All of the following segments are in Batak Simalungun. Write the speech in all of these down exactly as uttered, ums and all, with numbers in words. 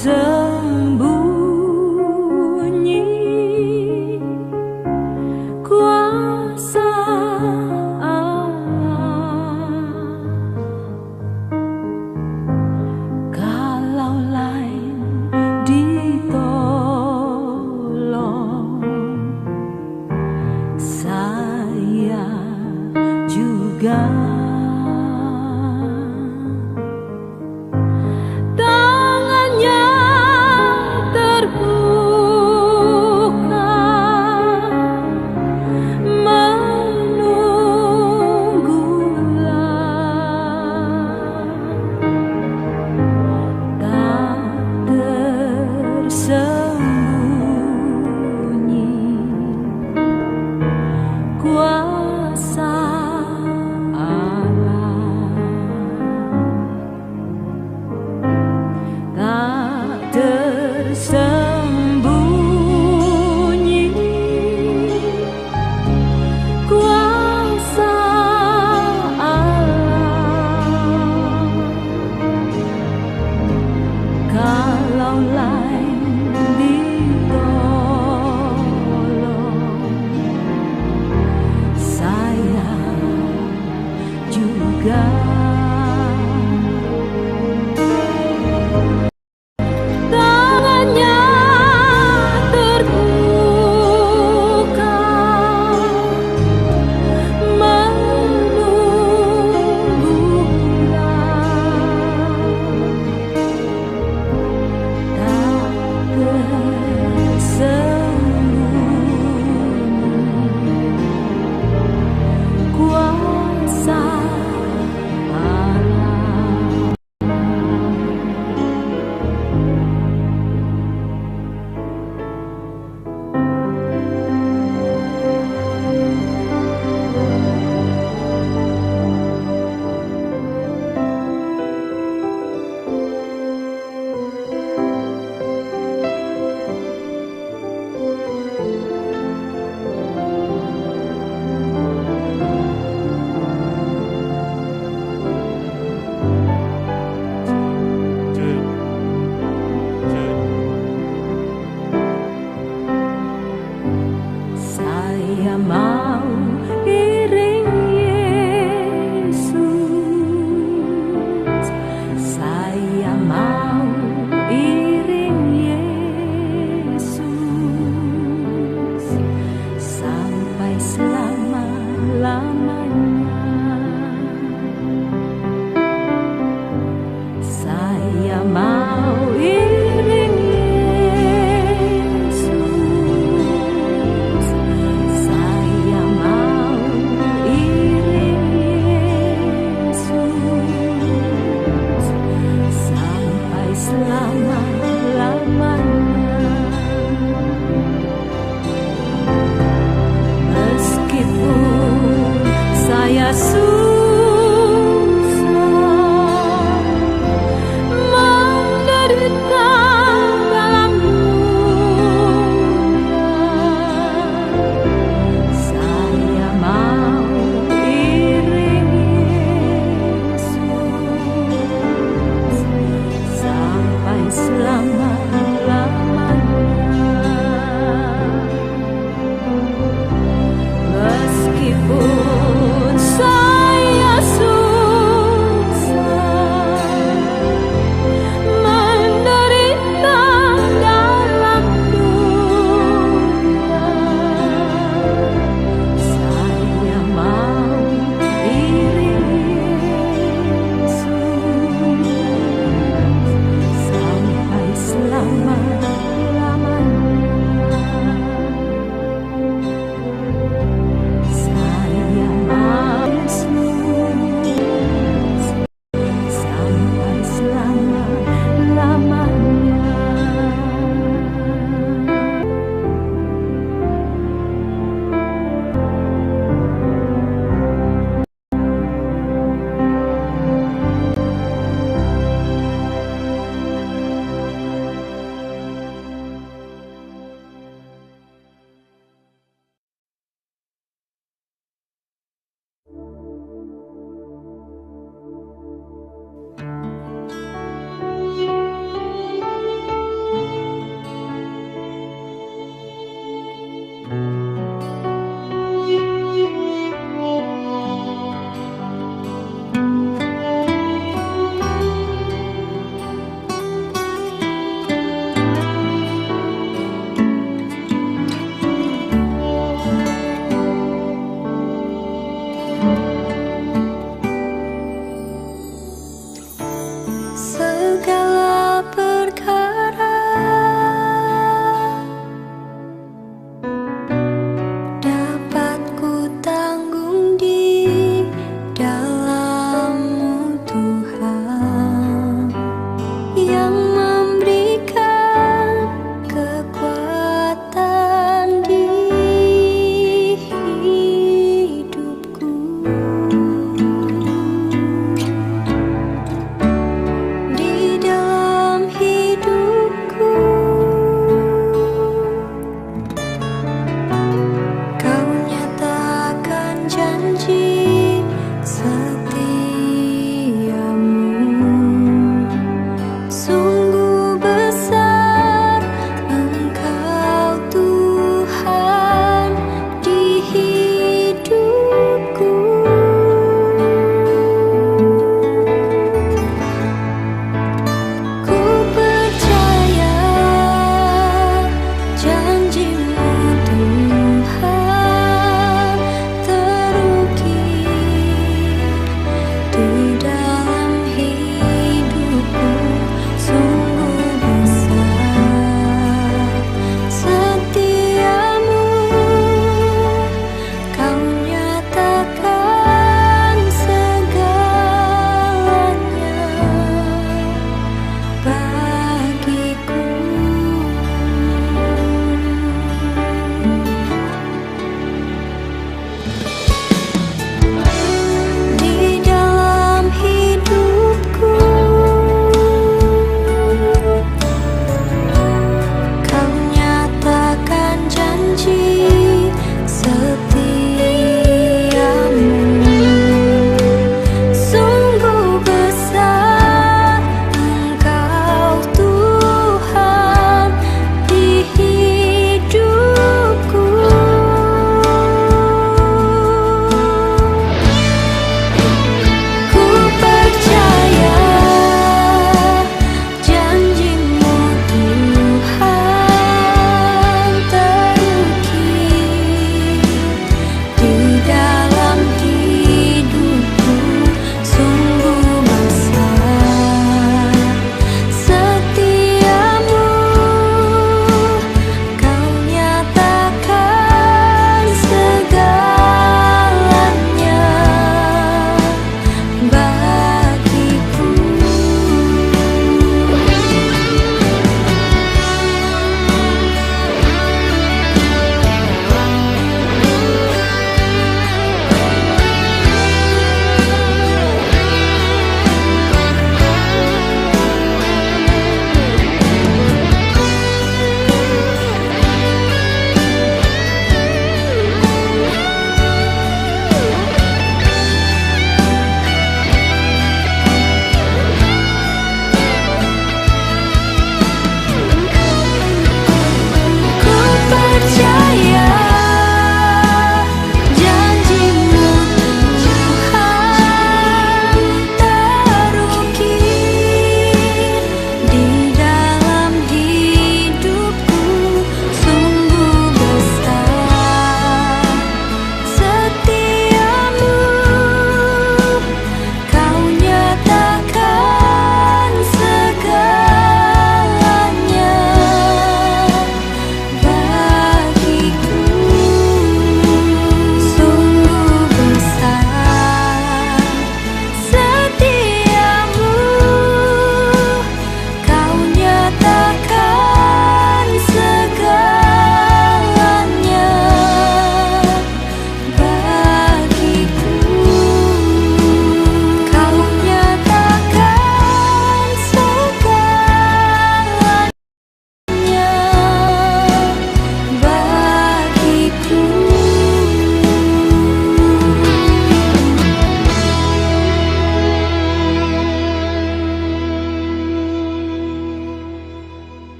Sembunyi kuasa Allah. Kalau lain ditolong, saya juga. Tangannya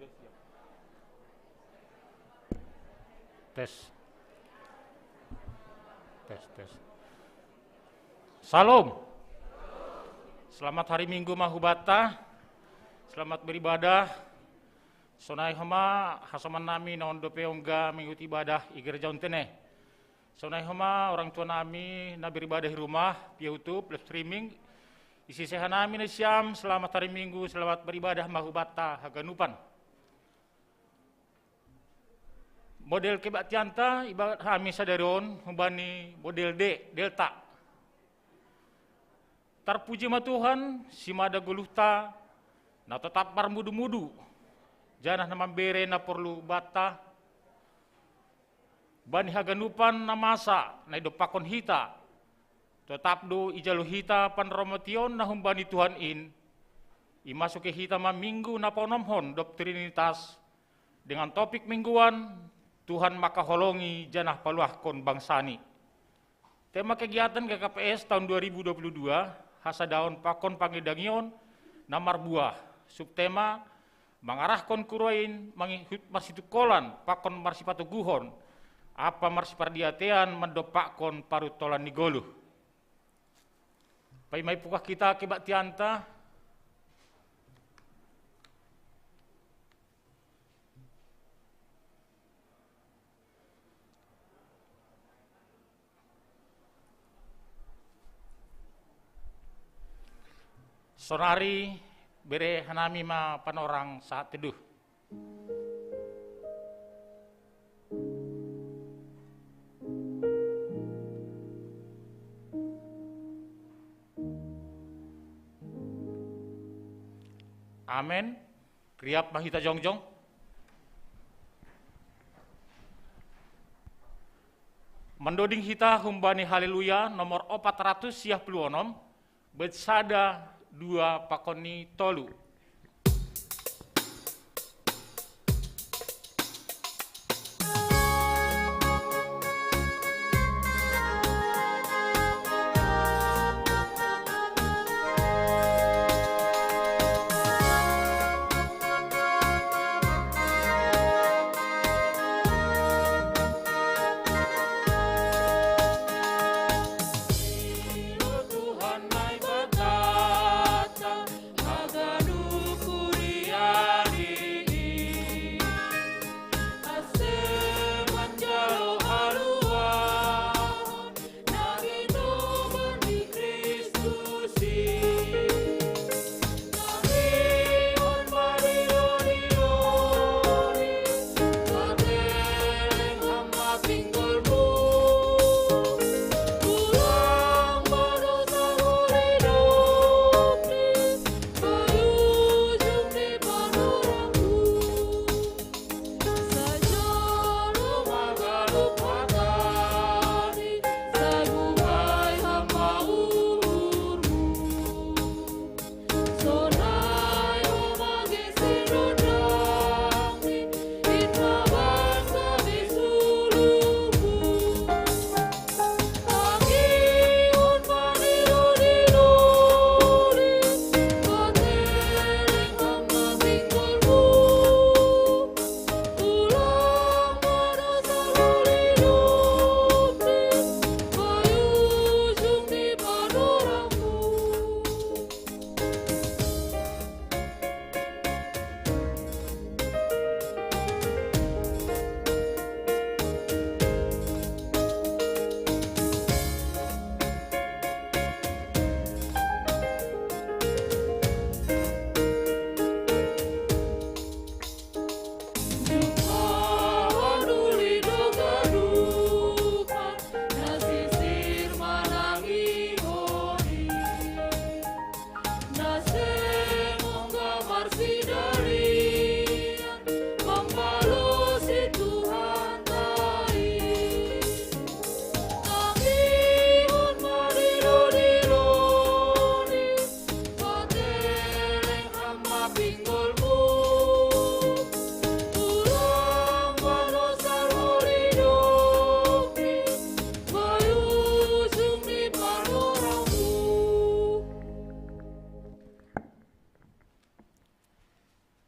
Tes. Tes, tes. Salam. Selamat hari Minggu ma hubata. Selamat beribadah. Sonai homa hasoman nami na on dope ongga mengikuti ibadah i gereja on tene. Sonai homa orang tua nami na beribadah di rumah, via YouTube, live streaming. Isi seha nami na siam, selamat hari Minggu, selamat beribadah ma hubata haganupan. Model kebaktianta ibadah hami sadari on humbani model D, Delta. Tarpuji ma Tuhan, simada goluhta, na totap marmudu-mudu, janah na mambere na porlu banta, bani haganupan na masa na idompakkon hita, totap do ijalo hita panramotion na humbani Tuhan in, imasuki hita ma minggu na paonomhon dob Trinitas, dengan topik mingguan, Tuhan mangkaholongi janah paluahkon bangsani. Tema kegiatan G K P S tahun dua ribu dua puluh dua, hasadaon pakon pangidangion na marbuah. Subtema, mangarahkon kuroin mangihut marsitungkolan pakon marsipatoguhon, apa marsipardiatean mandompakkon paruntolan ni goluh. Paima ipukah kita kebaktianta. Sonari bere hanami ma panorang sahat teduh. Amen. Riap ma hita jongjong. Mandoding hita humbani Haleluya nomor opat ratus siah puluh onom, bait sada, dua pakon ni tolu. Tuhan Naibata, haganup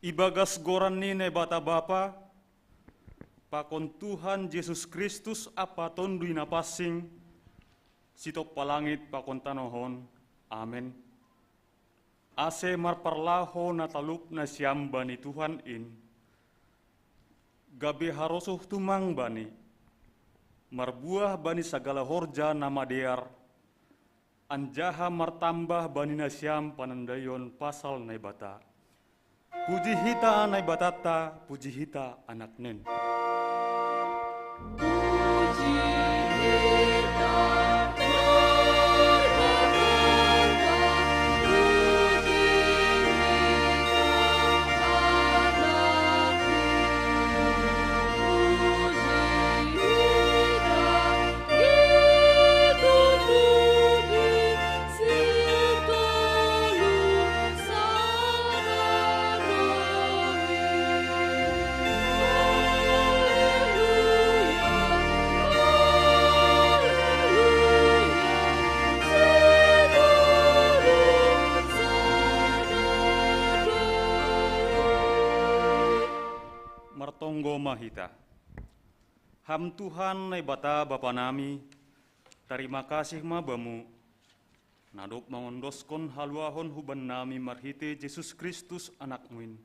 Ibagas goran ni Naibata Bapa, pakon Tuhan Jesus Kristus ampa Tonduy Napansing, sitompa langit pakon tanoh on. Amen. Ase marparlaho na talup nasiam bani Tuhan in, gabe harosuh tumang Bani, marbuah bani sagala horja na madear, anjaha martambah bani nasiam panandaion pasal Naibata. Puji hita Naibatanta, puji hita Anakna in. Martonggo ma hita. Ham Tuhan Naibata Bapa nami, tarima kasih ma Bamu, na dob mangondoskon haluahon hubannami marhitei Jesus Kristus Anakmu in.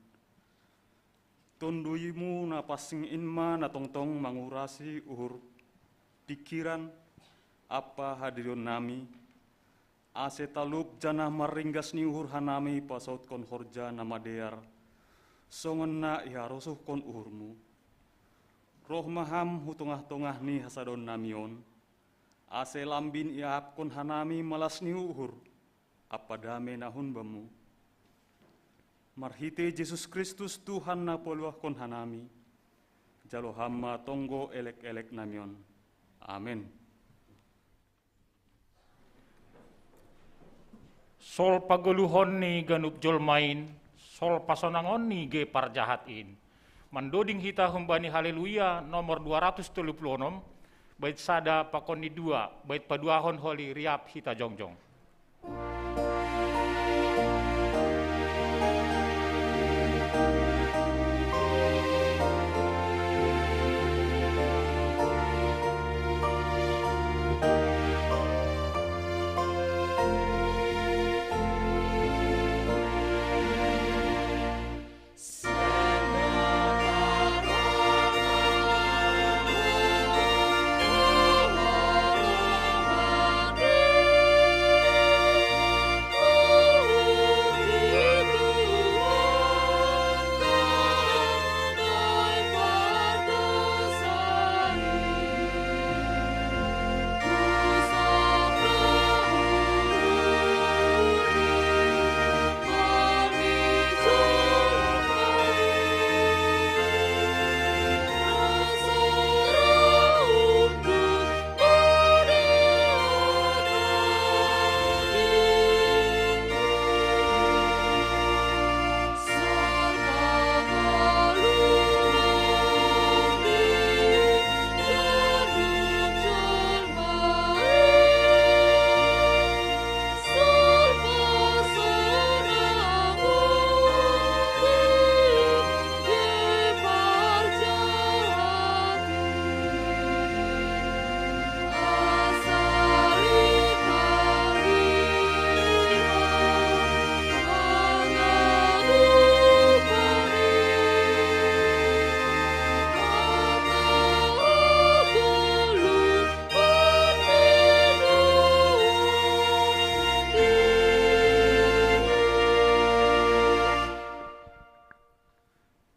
Tonduymu na pansing in ma na tongtong mangurasi uhur, pingkiran, ampa hadirionnami, ase talup janah marringgas ni uhur hanami pasautkon horja na madear, songon na iharosuhkon uhurmu. Roh ma Ham hu tongah-tongah ni hasadaonnami on, ase lambin iahapkon hanami malas ni uhur ampa dame na hun Bamu. Marhitei Jesus Kristus Tuhan na paluahkon hanami, jalo Ham ma tonggo elek-eleknami on. Amen. Sol pagoluhon ni ganup jolma in, sol pasonangon ni ge parjahat in. Mandoding hita humbani Haleluya nomor dua ratus tolu puluh onom, bait sada pakon ni dua, bait paduahon holi riap hita jongjong.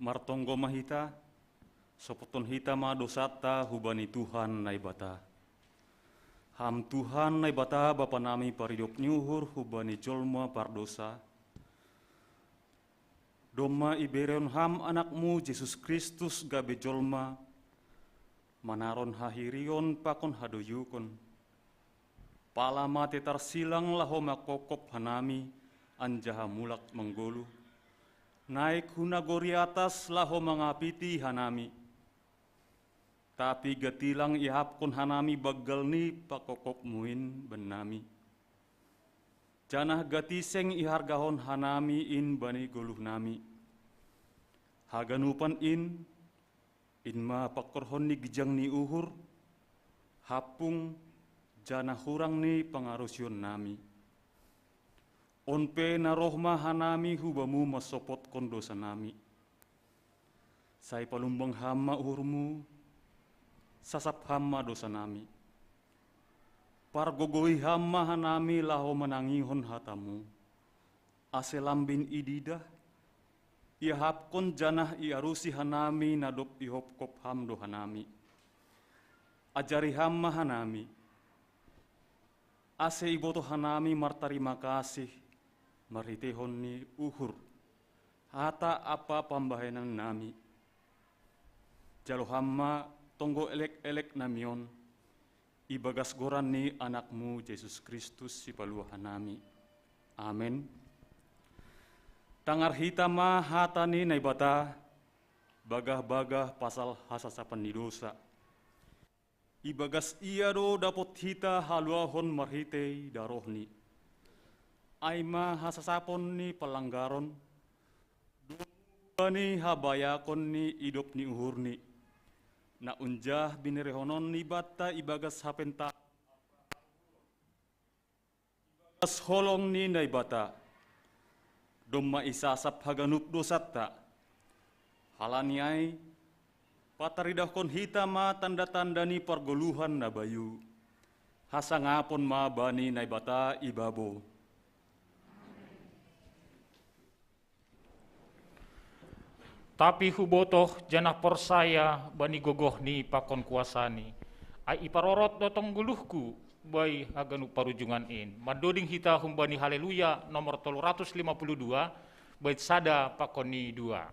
Martonggo ma hita, sopothon hita ma dousanta hubani Tuhan Naibata. Ham Tuhan Naibata Bapa nami paridop ni uhur hubani jolma pardousa, domma iberehon Ham Anakmu Jesus Kristus gabe jolma, manaron hahirion pakon hadoyukon. Pala mate tarsilang laho mangkopkop hanami, anjaha mulak manggoluh, naik hu nagori atas laho mangapiti hanami. Tapi gati lang iahapkon hanami banggal ni pangkopkopmu in bannami. Janah gati seng ihargahon hanami in bani goluhnami. Haganupan in, in ma pangkorhon ni ginjang ni uhur, hampung, janah hurang ni pangarusion nami. On pe na roh ma hanami hu Bamu mansopotkon dousa nami. Sai palumbang Ham ma uhurMu, sasap Ham ma dousa nami. Pargogoi Ham ma hanami laho manangihon hataMu, ase lambin ididah, iahapkon janah iarusi hanami na dob ihopkop Ham do hanami. Ajari Ham ma hanami, ase ibotoh hanami martarima kasih marhiteihon ni uhur, hata ampa pambahenan nami. Jalo Ham ma tonggo elek-elek nami on, ibagas goran ni AnakMu Jesus Kristus Sipaluah hanami. Amen. Tangar hita ma hata ni Naibata, bagah-bagah pasal hasasapan ni dousa. Ibagas Ia do dapot hita haluahon marhitei darohNi. Ai ma hasasapon ni panlanggaron, domu bani habayakon ni idop ni uhurNi, na unjah binerehonon ni banta ibagas hapenta, ibagas holong ni Naibata, domma isasap haganup dousanta. Halani ai, pataridahkon hita ma tanda-tanda ni pargoluhan na bayu. Hasangapon ma bani Naibata i babou. Tapi hubotoh janah porsaya bani gogohNi pakon kuasaNi, ai iparorot do tong goluhku bai haganup parujungan in. Mandoding hita humbani Haleluya nomor tolu ratus lima puluh dua, bait sada pakon ni dua.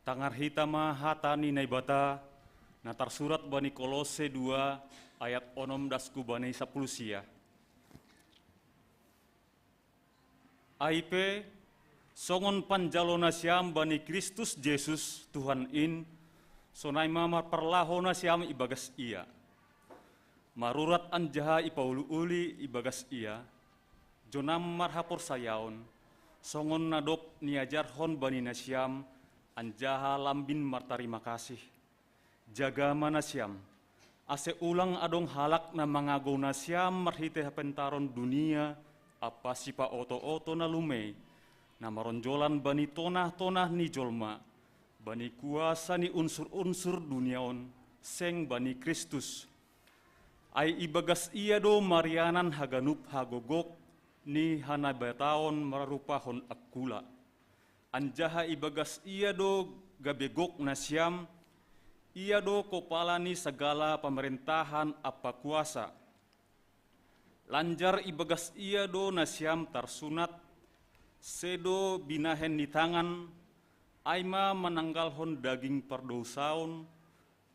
Tangar hita ma hata ni Naibata, na tarsurat bani Kolose dua ayat onom das hu bani sapuluh sia. Ai pe, songon panjalo nasiam bani Kristus Jesus, Tuhan in, sonai ma marparlaho nasiam ibagas Ia. Marurat anjaha ipauli-uli ibagas Ia, jonam marhaporsayaon, songon na dob niajarhon bani nasiam, anjaha lambin martarima kasih. Jaga ma nasiam, ase ulang adong halak na mangagou nasiam marhitei hapentaron dunia ampa sipaoto-oto na lumei, na maronjolan bani tonah-tonah ni jolma, bani kuasa ni unsur-unsur dunia on, seng bani Kristus. Ai ibagas ia do marianan haganup hagogok ni hanaibataon marupahon angkula. Anjaha ibagas ia do gabe gok nasiam, ia do kopala ni sagala pamarentahan ampa kuasa. Lanjar ibagas ia do nasiam tarsunat, sedo binahen ni tangan, ai ma mananggalhon daging pardousaon,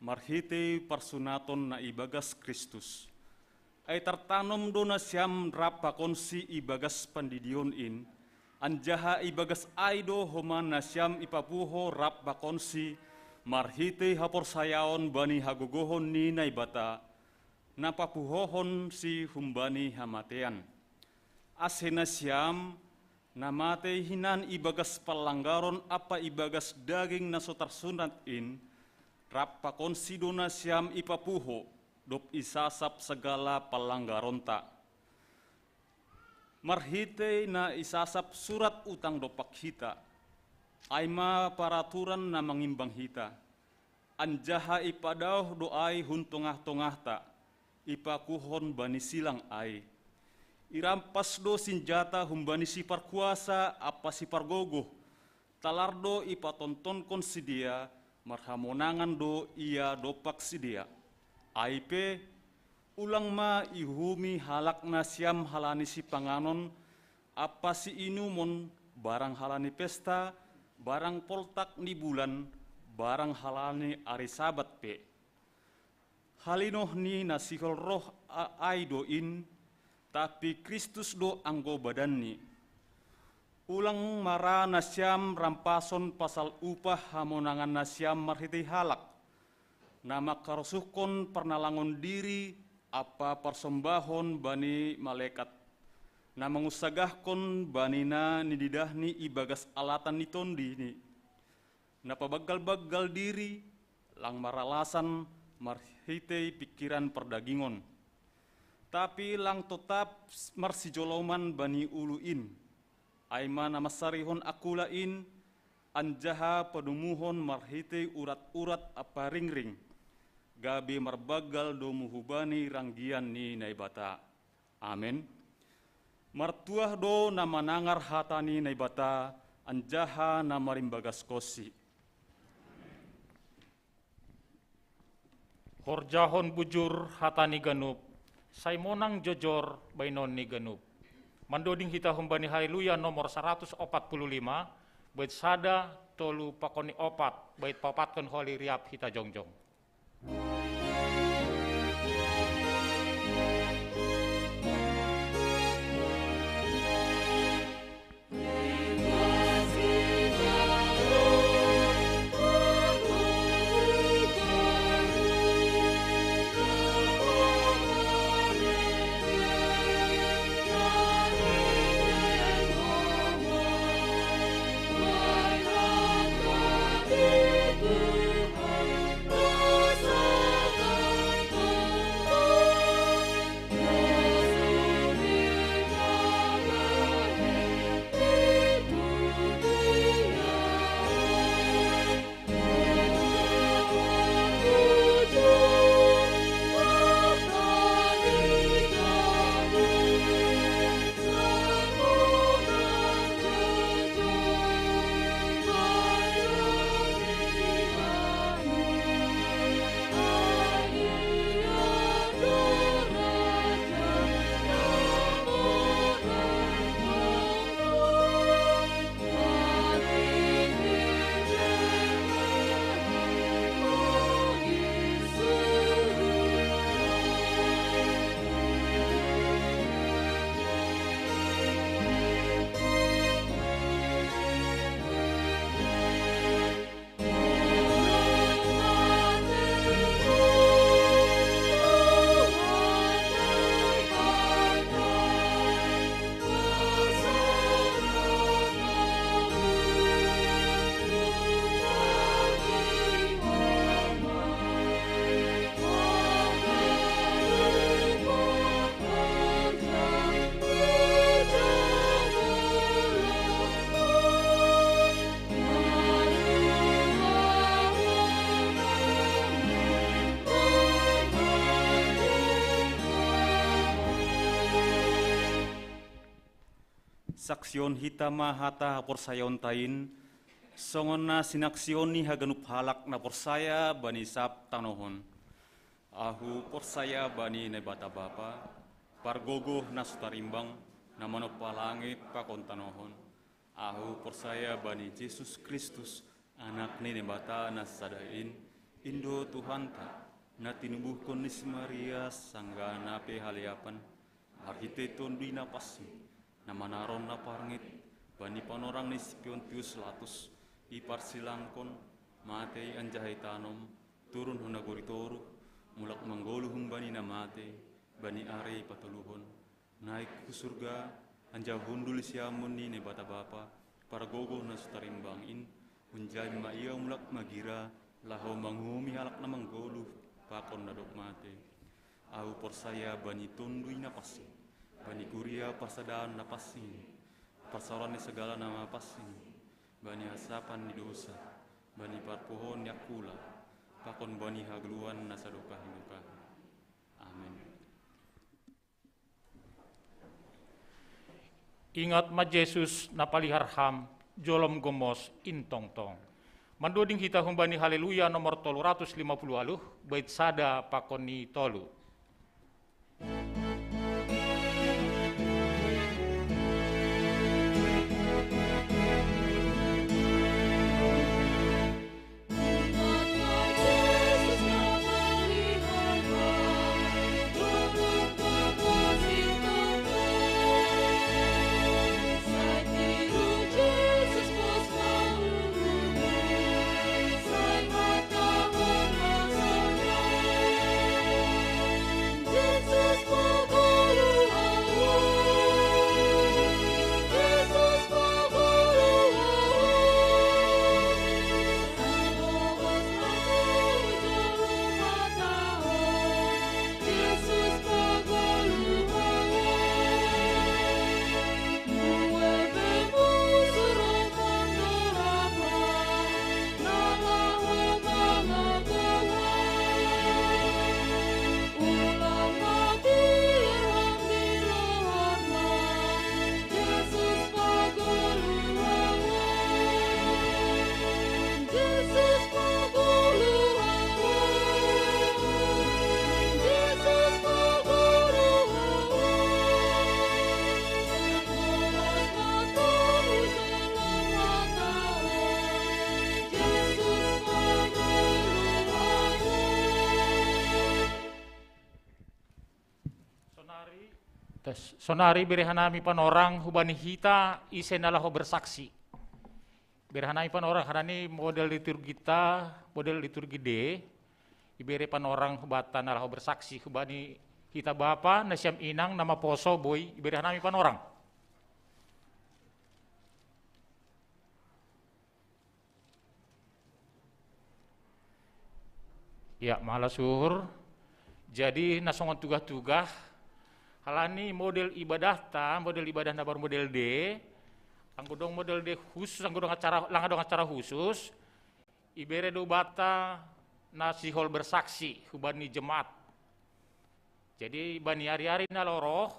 marhitei parsunaton na ibagas Kristus. Ai tartanom do nasiam rap pakonsi ibagas pandidion in, anjaha ibagas ai do homa nasiam ipapuho rap pakonsi marhitei haporsayaon bani hagogohon ni Naibata, na papuhohon si humbani hamatean. Ase nasiam, na matei hinan ibagas panlanggaron ampa ibagas daging na so tarsunat in, rap pakonsi do nasiam ipapuho, dob isasap sagala panlanggaronta. Marhitei na isasap surat utang dompak hita, ai ma paraturan na mangimbang hita, anjaha ipadaoh do ai hun tongah-tongahta, ipakuhon bani silang ai. Irampas do sinjata humbani siparkuasa ampa sipargogoh, talar do ipatontonkon sidea, marhamonangan do ia dompak sidea. Ai pe, ulang ma iuhumi halak nasiam halani sipanganon, ampa siinumon, barang halani pesta, barang poltak ni bulan, barang halani ari Sabat pe. Halinoh ni na sihol roh a-, ai do in, tapi Kristus do anggo badanni. Ulang ma ra nasiam rampason pasal upah hamonangan nasiam marhitei halak, na mangkarosuhkon parnalangon diri ampa parsombahon bani malekat, na mangunsagahkon bani na nididahni ibagas alatan ni tondini, na pabanggal-banggal diri, lang maralasan marhitei pingkiran pardagingon. Tapi lang totap marsijoloman bani ulu in, ai ma na mansarihon angkula in, anjaha padumuhon marhitei urat-urat ampa ringring, gabe marbanggal domu hubani ranggian ni Naibata. Amen. Martuah do na manangar hata ni Naibata, anjaha na marimbagaskonsi. Horjahon bujur hata ni ganup, sai monang jojor bahenon ni ganup. Mandoding hita humbani Haleluya nomor saratus opat puluh lima, bait sada, tolu pakon ni opat, bait paopatkon holi riap hita jongjong. Saksihon hita ma hata haporsayaonta in, songon na sinaksihon ni haganup halak na porsaya bani sab tanoh on. Ahu porsaya bani Naibata Bapa, pargogoh na so tarimbang, na manompa langit pakon tanoh on. Ahu porsaya bani Jesus Kristus, Anak ni Naibata na sada in, in do Tuhanta, na tinubuhkon ni si Maria sanggah na pe haleapan, marhitei Tonduy Napansing, na manaron na parngit bani panorang ni si Pontius Latus, diparsilangkon, matei anjaha ditanom, turun hu nagori toruh, mulak manggoluh humbani na matei, bani ari patoluhon, naik hu surga, anjaha hundul di siamun ni Naibata Bapa, pargogoh na so tarimbang in, hunjai ma Ia mulak magira, laho manguhumi halak na manggoluh, pakon na dob matei. Ahu porsaya bani Tonduy Napansing, bani kuria parsadaan na pansing, parsaoran ni sagala na mapansing, bani hasapan ni dosa, bani parpuhoon ni angkula, pakon bani hagoluhan na sadokah ni dokah. Amin. Ingot ma Jesus na palihar ham, jolom gomos in tongtong. Mandoding hita humbani Haleluya nomor tolu ratus lima puluh aluh, bait sada pakon ni tolu. Sonari, tes, sonari bere hanami panorang hubani hita ise na laho bersaksi. Bere hanami panorang, hanani model liturgita, model liturgi D, ibere panorang hubanta na laho bersaksi, hubani hita bapa, na siam inang, na maposo boi, ibere hanami panorang. Ya, malas uhur. Jadi, na songon tugah-tugah, halani model ibadahta, model ibadah na baru model D, anggo dong model D khusus, anggo dong acara, lang adong acara khusus, ibere do banta na sihol bersaksi, hubani jemaat. Jadi, bani ari-ari na laho roh,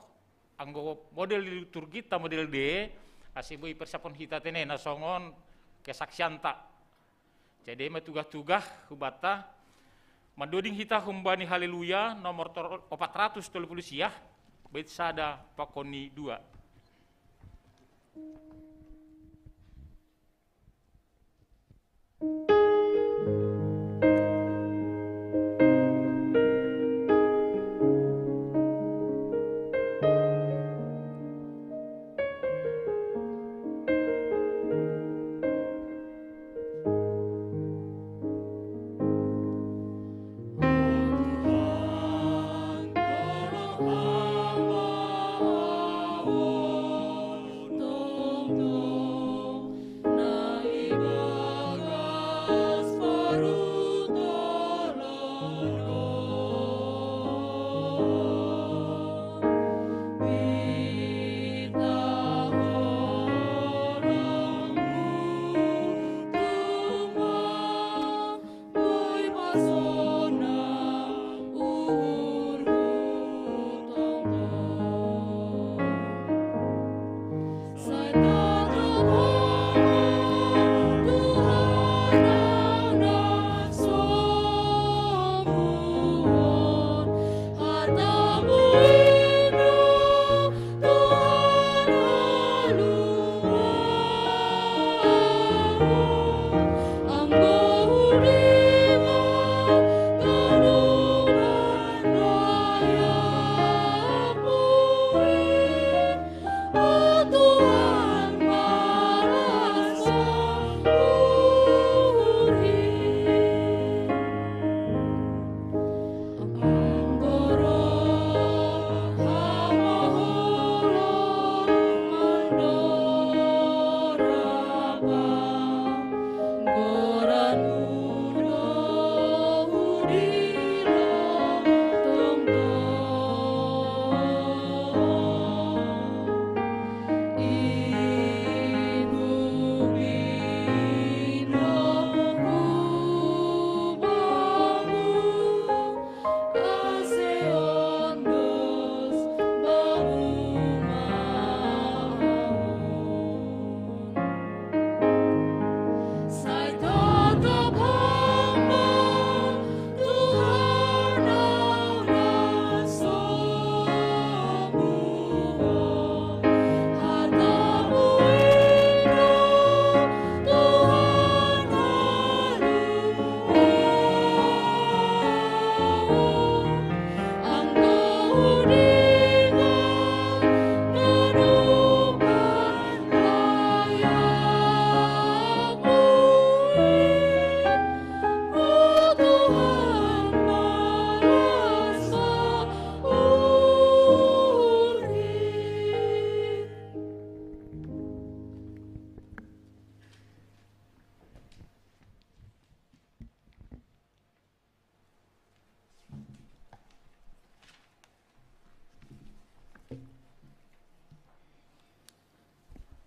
anggo model di liturgita model D, ase boi persiapkon hita tene na songon kesaksianta. Jadi, ma tugah-tugah hubanta, mandoding hita humbani Haleluya nomor tor-, opat ratus tolu puluh sia, bait sada pakon ni dua.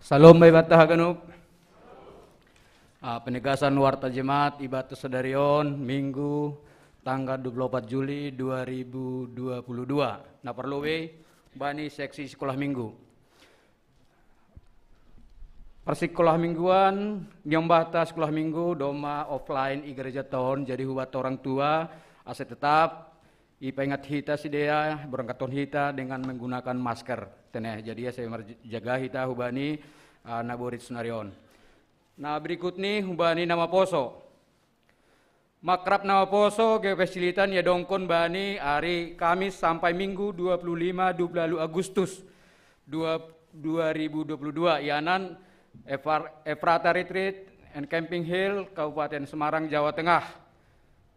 Salom bae banta haganup. Ah, penegasan warta jemaat ibata sadarion, Minggu, tanggal dua puluh empat Juli dua ribu dua puluh dua. Na parlobei bani seksi sekolah minggu. Parsikolah mingguan, niombahta sekolah minggu, domma offline i gerejata on, jadi hubat orang tua, asa tetap ipaingat hita sidea, berangkaton hita dengan menggunakan masker. Teneh, jadi asa marjaga hita hubani, ah, na borit sonarion. Na berikut ni hubani na maposo. Makrab na maposo GKPS Cililitan iadongkon bani ari Kamis sampai Minggu dua puluh lima dua puluh Agustus dua, dua ribu dua puluh dua, ianan Efar-, Efrata Retreat and Camping Hill, Kabupaten Semarang, Jawa Tengah.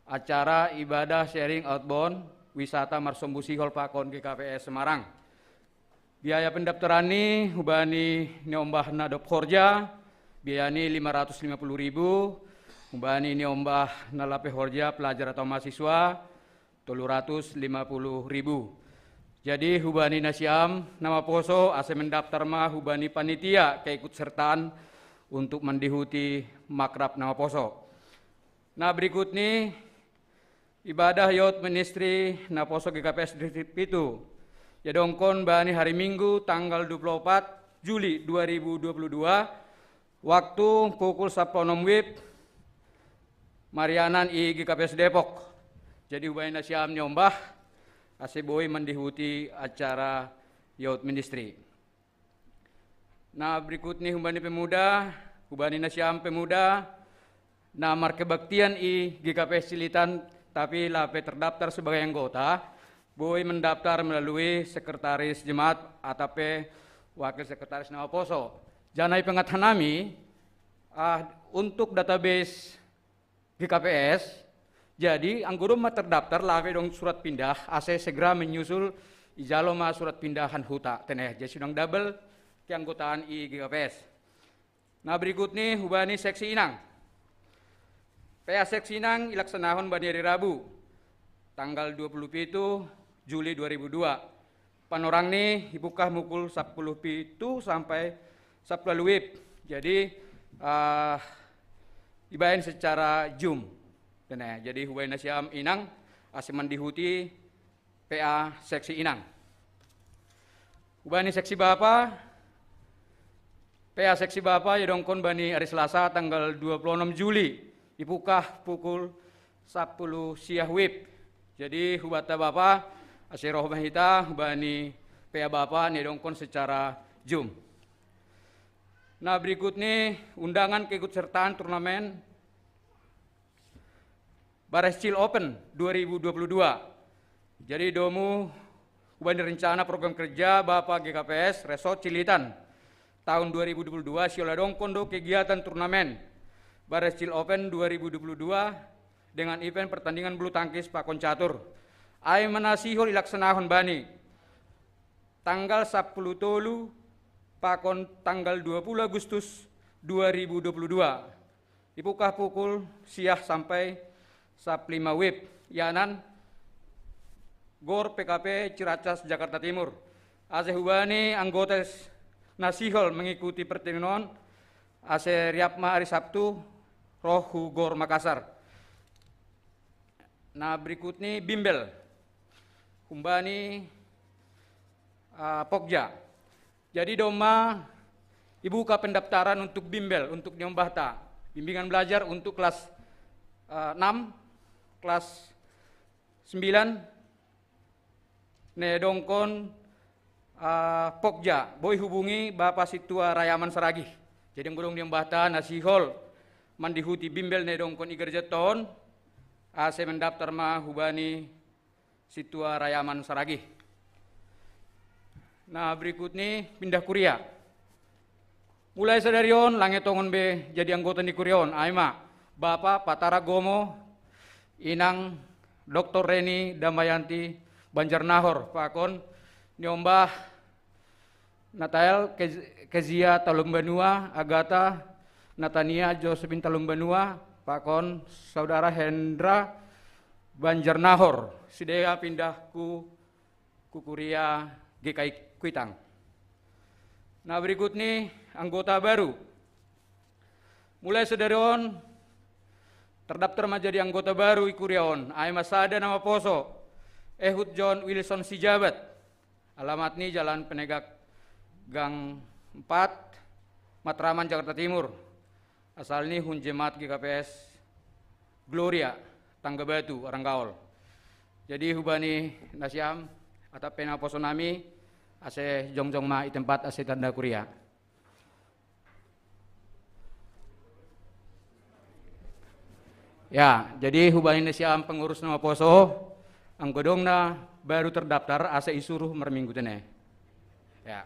Acara ibadah sharing outbound wisata marsombu sihol pakon GKPS Semarang. Biaya pendaftaran ni hubani niombah na dob horja, biaya ni lima ratus lima puluh ribu, hubani niombah na lape horja pelajar atau mahasiswa, tolu ratus lima puluh ribu. Jadi hubani nasiam na maposo asa mendaftar ma hubani panitia keikutsertaan untuk mandihuti makrab na maposo. Na berikut ni ibadah Youth Ministry na poso GKPS Distrik pitu. Iadongkon bani hari Minggu tanggal dua puluh empat Juli dua ribu dua puluh dua, waktu pukul sapuluh onom WIB, marianan i GKPS Depok. Jadi hubani nasiam niombah asa boi mandihuti acara Youth Ministry. Na berikut ni hubani pemuda, hubani nasiam pemuda, na markebaktian i GKPS Cililitan, tapi lape terdaftar sebagai anggota, boi mendaftar melalui sekretaris jemaat atape wakil sekretaris na maposo. Janah ipaingat hanami, ah, untuk database GKPS, jadi anggo domma terdaftar lape dong surat pindah, asa segera menyusul, ijalo ma surat pindah han huta, teneh, jadi sudang double keanggotaan i GKPS. Na berikut ni hubani seksi inang. PA seksi inang ilaksanahon bani ari Rabu, tanggal dua puluh pitu Juli dua ribu dua. Panorang ni ipungkah pukul sapuluh pitu sampai sapuluh WIB. Jadi, ah, ibaen secara Zoom. Teneh, jadi hubani nasiam inang asa mandihuti PA seksi inang. Hubani seksi bapa, PA seksi bapa iadongkon bani ari Selasa tanggal dua puluh onom Juli, ipungkah pukul sapuluh siah WIB. Jadi hubanta bapa, asa roh ma hita hubani PA bapa na iadongkon secara Zoom. Na berikut ni undangan keikutsertaan turnamen Bares Cil Open dua ribu dua puluh dua. Jadi domu hubani rencana program kerja Bapa GKPS Resort Cililitan tahun dua ribu dua puluh dua, sihol iadongkon do kegiatan turnamen Bares Cil Open dua ribu dua puluh dua dengan event pertandingan bulu tangkis pakon catur. Ai ma na sihol ilaksanahon bani tanggal sapuluh tolu pakon tanggal dua puluh Agustus dua ribu dua puluh dua. Ipungkah pukul siah sampai sapuluh lima WIB, ianan GOR PKP Ciracas, Jakarta Timur. Asa hubani anggota s-, na sihol mengikuti pertandingan on, asa riap ma ari Sabtu roh hu GOR Makassar. Na berikut ni bimbel. Hubani, ah, Pokja. Jadi domma ibuka pendaftaran untuk bimbel, untuk niombahta. Bimbingan belajar untuk kelas, eh, enam, kelas sembilan, na iadongkon, eh, Pokja. Boi hubungi Bapa Sintua Rayaman Saragih. Jadi anggo dong niombahta na sihol mandihuti bimbel na iadongkon i gerejata on, asa mendaftar ma hubani Sintua Rayaman Saragih. Na berikut ni pindah kuria. Mulai sadari on, lang tongon be jadi anggota ni kuria on, ai ma Bapa Patara Gomo, Inang Doktor Reni Damayanti Banjarnahor, pakon niombah Natael Ke-, Kezia Talumbanua, Agata Natania Josephine Talumbanua, pakon Saudara Hendra Banjarnahor, sidea pindah ku, ku kuria GKI Kuitang. Na berikut ni Anggota baru. Mulai sadari on, terdaftar menjadi anggota baru i kuria on, ai ma sada na maposo, Ehud John Wilson Sijabat. Alamat ni Jalan Penegak Gang empat, Matraman, Jakarta Timur. Asal ni hun jemaat G K P S Gloria, Tangga Batu, Aranggaol. Jadi hubani nasiam, atap pena poso nami, ase jongjong ma i tempat ase tanda kuria. Ya, jadi hubani nasiam pengurus na maposo, anggo dong na baru terdaftar ase isuruh marminggu tene. Ya.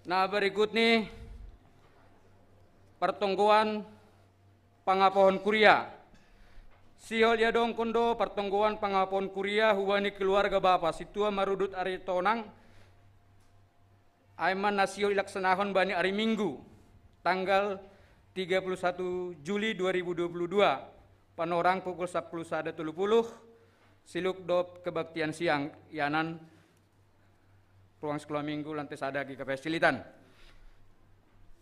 Na berikut ni partonggoan pangapohon kuria. Sihol iadongkon do partonggoan pangapohon kuria hubani keluarga bapa sintua marudut Aritonang, ai ma na sihol ilaksanahon bani ari Minggu, tanggal tiga puluh satu Juli dua ribu dua puluh dua, panorang pukul sapuluh sada tolu puluh, siluk dob kebaktian siang, ianan ruang sekolah Minggu lantai sada G K P S Cilitan.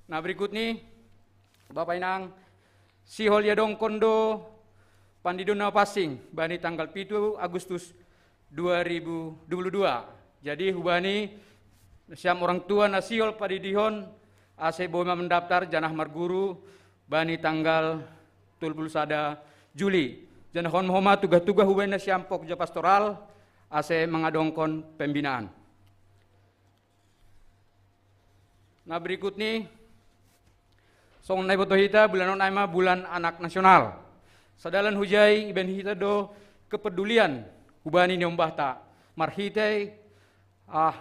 Na berikut ni, Bapa Inang, sihol iadongkon do pandidion na pansing bani tanggal pitu Agustus dua ribu dua puluh dua. Jadi hubani nasiam orang tua na sihol padidihon ase boi ma mendaftar janah marguru bani tanggal tolu puluh sada Juli. Janah on ma homa tugah-tugah hubani nasiam pokja pastoral ase mangadongkon pembinaan. Na berikut ni, songon na iboto hita, bulan on ai ma bulan anak nasional. Sadalan hujai ibaen hita do kepedulian hubani niombahta marhitei ah,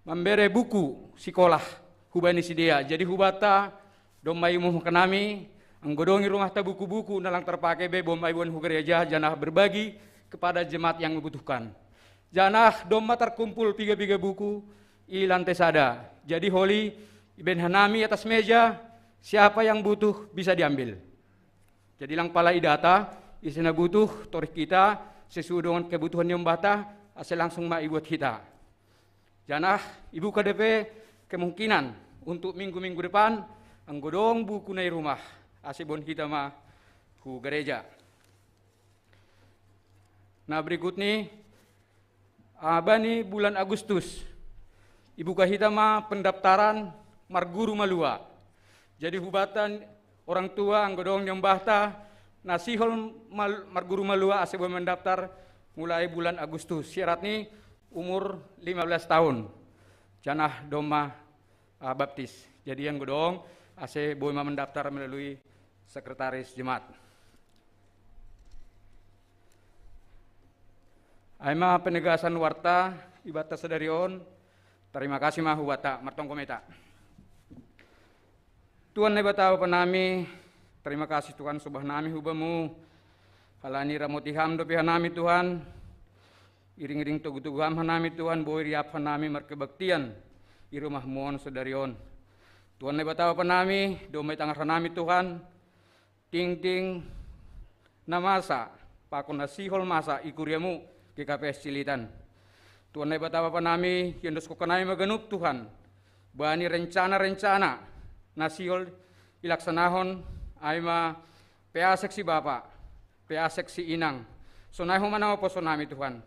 mambere buku sikolah hubani sidea. Jadi hubanta domma iumumhon hanami, anggo dong i rumahta buku-buku na lang terpake be, boi ma iboan hu gareja janah berbagi kepada jemaat yang membutuhkan. Janah domma tarkumpul piga-piga buku i lantai sada. Jadi holi ibaen hanami atas meja, siapa yang butuh bisa diambil. Jadi lang pala idata ise na butuh, torih hita sesuai dengan kebutuhan niombahta, ase langsung ma ibuat hita. Janah ibuka dope kemungkinan untuk minggu-minggu depan, anggo dong buku na i rumah, ase boan hita ma hu gareja. Na berikut ni, ah, bani bulan Agustus, ibuka hita ma pendaftaran marguru malua. Jadi hubanta orang tua anggo dong niombahta na sihol mal-, marguru malua ase boi mendaftar mulai bulan Agustus. Syarat ni umur lima belas tahun. Janah domma, ah, baptis. Jadi anggo dong ase boi ma mendaftar melalui sekretaris jemaat. Ai ma penegasan warta ibanta sadari on, tarima kasih ma hubanta, martonggo ma hita. Tuhan Naibata Bapa nami, tarima kasih Tuhan sombah nami hu Bamu, halani ramoti Ham dope hanami Tuhan, iring-iring togu-togu Ham hanami Tuhan, boi riap hanami markebaktian i rumah-Mu on sadari on. Tuhan Naibata Bapa nami, domma itangar hanami Tuhan, tingting na masa, pakon na sihol masa i kuria-Mu G K P S Cilitan. Tuhan Naibata Bapa nami, iondoskon hanami ma ganup Tuhan, bani rencana-rencana na sihol ilaksanahon, ai ma peasek si bapa, peasek si inang. Sonai homa na maposo nami Tuhan.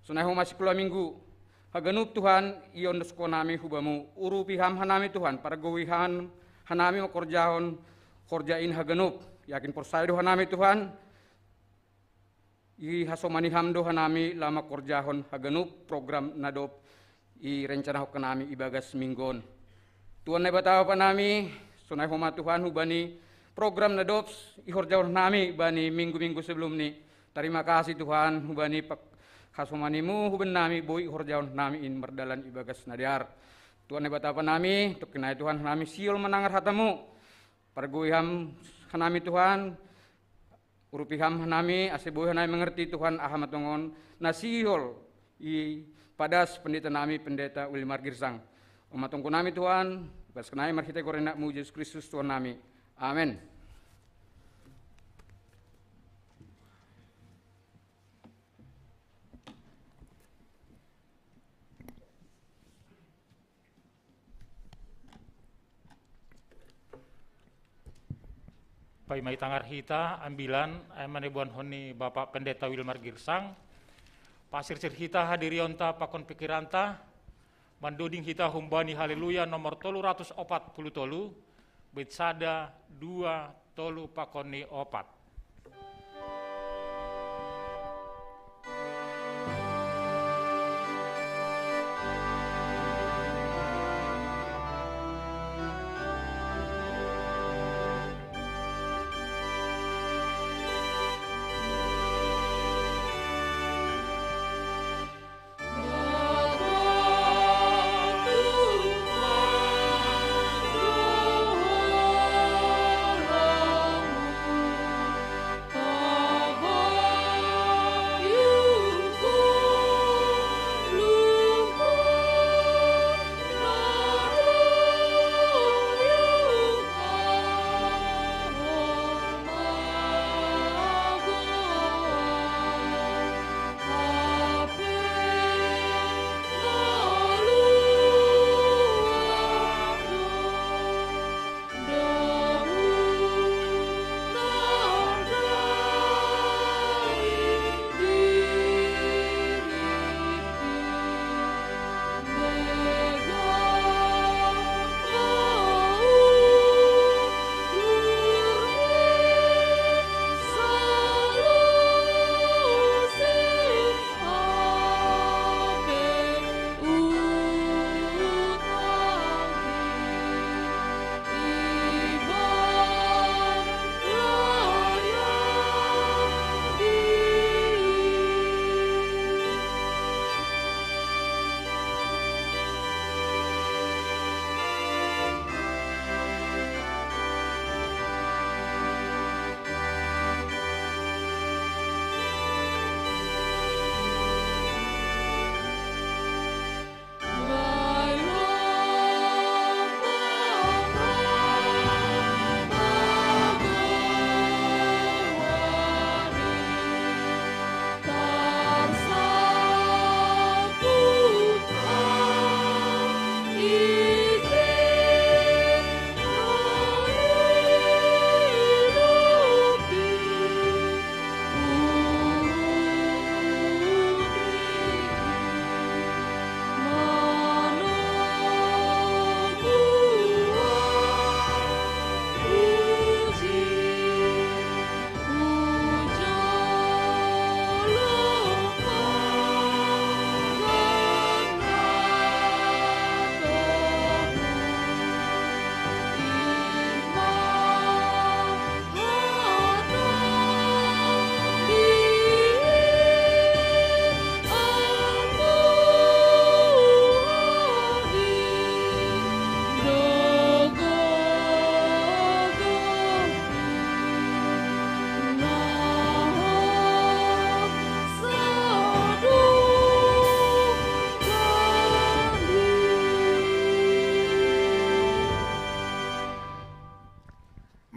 Sonai homa sikola minggu. Haganup Tuhan, iondoskon nami hu Bamu, urupi Ham hanami Tuhan, pargogoi Ham hanami mangkorjahon horja in haganup. Yakin porsaya do hanami Tuhan, ihasomani Ham do hanami laho mangkorjahon haganup program na dob irencanahon hanami ibagas minggu on. Tuhan Naibata Bapa nami, sonai homa Tuhan hubani program na dob ihorjahon hanami bani minggu-minggu sebelum ni. Tarima kasih Tuhan hubani pak-, hasomani-Mu hubani nami boi ihorjahon hanami in mardalan ibagas na dear. Tuhan Naibata Bapa nami, tongkin nai Tuhan hanami sihol manangar hata-Mu. Pargogoi Ham hanami Tuhan, urupi Ham hanami, ase boi hanami mangarti Tuhan aha ma tongon na sihol ipadas pendeta nami, Pendeta Wilmar Girsang. On ma tonggo nami Tuhan, bagas hanami marhite goar ni Anak-Mu Jesus Kristus Tuhan nami. Amen. Paima itangar hita ambilan, eh, manibuan honi Bapak Pendeta Wilmar Girsang, pasirsir hita hadirionta pakon pikiranta, mandoding hita humbani Haleluya nomor tolu ratus opat puluh tolu, bait sada, dua, tolu pakon ni opat.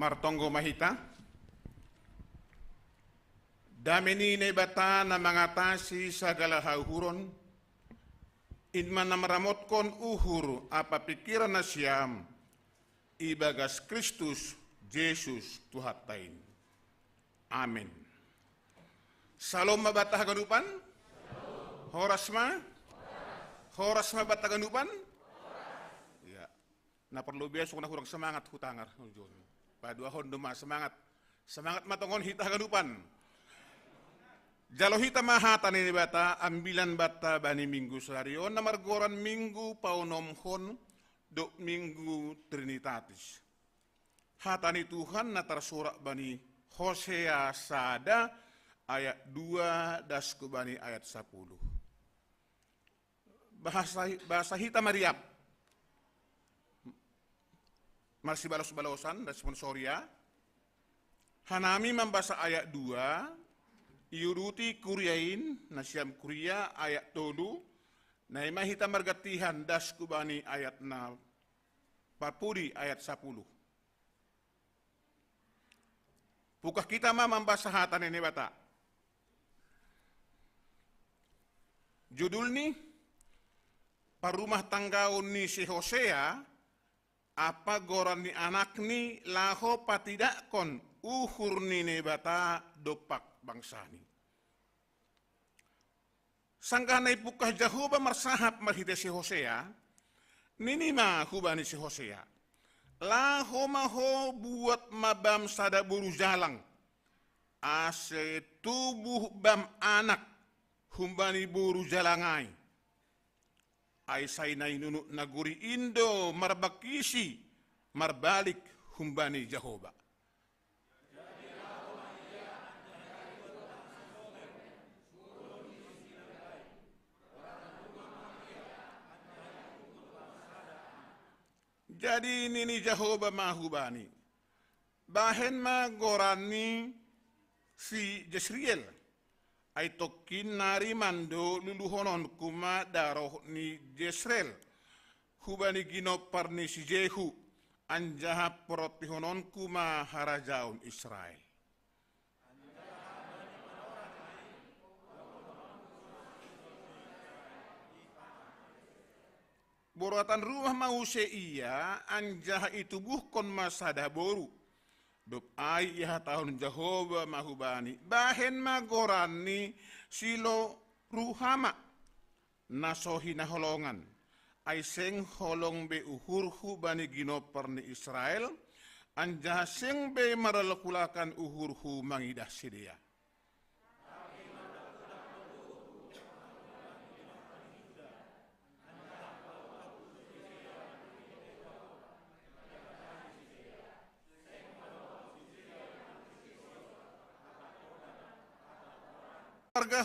Martonggo ma hita. Dame ni Naibata na mangatasi sagala hauhuron, in ma na maramotkon uhur ampa pingkiran nasiam, ibagas Kristus Jesus Tuhanta in. Amen. Salom ma banta haganupan? Horas ma? Horas ma banta haganupan? Ya. Na parlu biasa na hurang semangat hutangar. Paduahon do ma semangat. Semangat ma tongon hita haganupan. Jalo hita ma hata ni Naibata, ambilan banta bani Minggu sadari on na margoran Minggu Paonomhon dohot Minggu Trinitatis. Hata ni Tuhan na tarsurat bani Hosea sada ayat dua das hu bani ayat sapuluh. Bahasa, bahasa hita ma riap. Marsibalos-balosan, responsoria. Hanami mambasa ayat dua, iuduti kuria in, nasiam kuria, ayat tolu, na i ma hita margantian das hu bani ayat na parpudi ayat sapuluh. Pungkah hita ma mambasa hata ni Naibata. Judulni, parrumah tanggaon ni si Hosea ampa goran ni anakni laho patidakkon uhur ni Naibata dompak bangsani. Sanggah na ipungkah Jahowa marsahap marhite si Hosea, nini ma hubani si Hosea: Laho ma ho buat ma bam sada boru jalang, ase tubuh bam anak humbani boru jalang ai. Ai sai na i nunut nagori in do marbangkisi marbalik humbani Jahowa. Jadi nini Jahowa ma hubani: Bahen ma goranni si Jesriel, ai tongkin nari mando luluhononku ma daroh ni Jesreel hubani ginompar ni si Jehu, anjaha porontihononku ma harajaon Israel. Boratan rumah ma use ia, anjaha itubuhkon ma sada boru. Dob ai ihatahon Jahowa ma hubani: Bahen ma goranni si Lo-Ruhama, na so hinaholongan. Ai seng holong be uhurhu bani ginompar ni Israel, anjaha seng be marlakulakan uhurhu mangidah sidea.